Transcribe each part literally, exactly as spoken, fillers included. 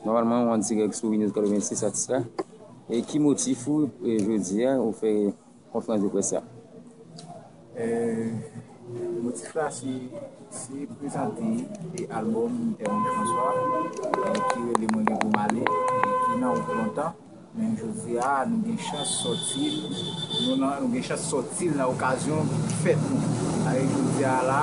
Nòmalman, ou an dirèk sou Winnews katrevensis Atis la. E ki motif ou, e, jodi a, ou fè konferans de près sa? Eh, motif la se se prezante e albòm Tèmwen François, eh, ki rele Mwen gen pou m ale, eh, ki nan wout lontan. Men jodi a, nou gen chans sòti l, nou nan, nou gen chans sòti l nan okazyon fèt nou. Alè jodi a la,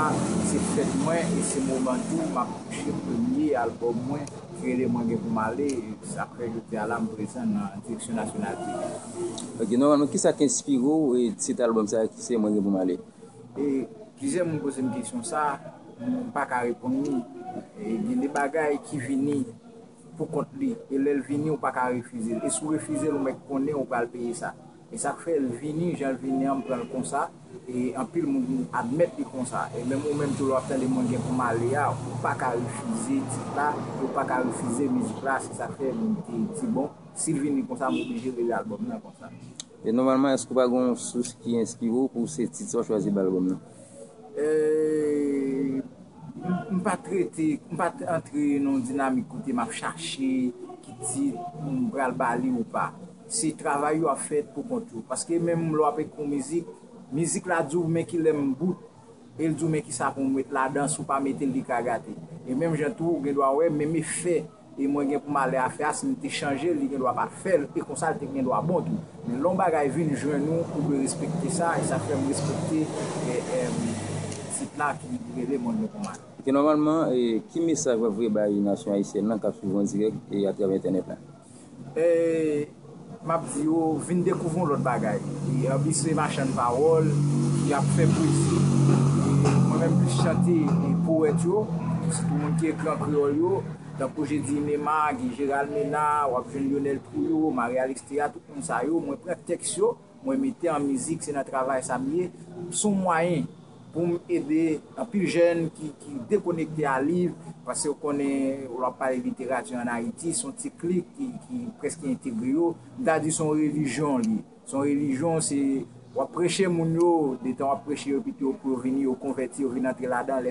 se fèt mwen e se moman tou m ap touche premye albòm mwen ki rele Mwen gen pou m ale. Sa fè jodi a la m prezan nan direksyon nasyonal peyi a. Ok, nòmalman, kisa k enspire w e tit albòm sa a ki se Mwen gen pou m ale? E plizyè moun poze m kesyon sa, m pa ka reponn li. E gen de bagay ki vini pou kont li, e lè l vini, ou pa ka refize l. E si w refize l, ou mèt konnen ou pral peye sa. E sa k fè l vini, jan l vini an, m pran l konsa. E anpil moun admèt li konsa. E menm ou menm tou, lè w ap tande Mwen gen pou m ale a, ou pa ka refize tit la, e ou pa ka refize mizik la. Se sa k fè m te di, bon, si l vini konsa, m oblije rele albòm nan konsa. E nòmalman, èske w pa gen yon sous ki enspire w pou se tit sa w chwazi ba albòm nan? Eh, m pa t rete, m pa t antre nan yon dinamik kote m ap chache ki tit m pral ba li ou pa. Se travay yo ap fèt pou kont yo. Paske menm lè w ap ekri yon mizik, mizik la di w men kilè m bout, e l di w men kisa pou m met ladan, si w pa mete l, li ka gate. E menm jan tou, ou gen dwa wè menm efè e Mwen gen pou m ale a fè a, si m te chanje l, li gen dwa pa t fè l, e konsa l te gen dwa bon tou. Men lè yon bagay vin jwenn ou, ou dwe respekte sa, e sa fè m respekte, eh, eh, tit la ki rele Mwen gen pou m ale. Ok, nòmalman, e, ki mesaj w ap voye bay nasyon ayisyèn nan k ap swiv w an dirèk e atravè entènèt la? Eh, m ap di yo, vin dekouvri yon lòt bagay. E Anbi se machann pawòl, y ap fè pwezi. E mwen menm plis chante e powèt yo, sitou moun ki ekri an kreyòl yo, tankou Jedi Inema, Guy Gérald Mena, w ap jwenn Lionel Trouillot, Marie Alix Théa, tout moun sa yo, mwen pran tèks yo, mwen mete an mizik, se nan travay sa m ye. S on mwayen pou m ede anpil jèn ki, ki dekonekte a liv, paske w konnen, w ap pale literati an Ayiti, s on ti klik ki, ki prèske entegre yo. M ta di s on relijyon li. S on relijyon, se, w ap preche moun yo, detan w ap preche yo, pito pou yo vini, yo konvèti, yo vin antre ladan.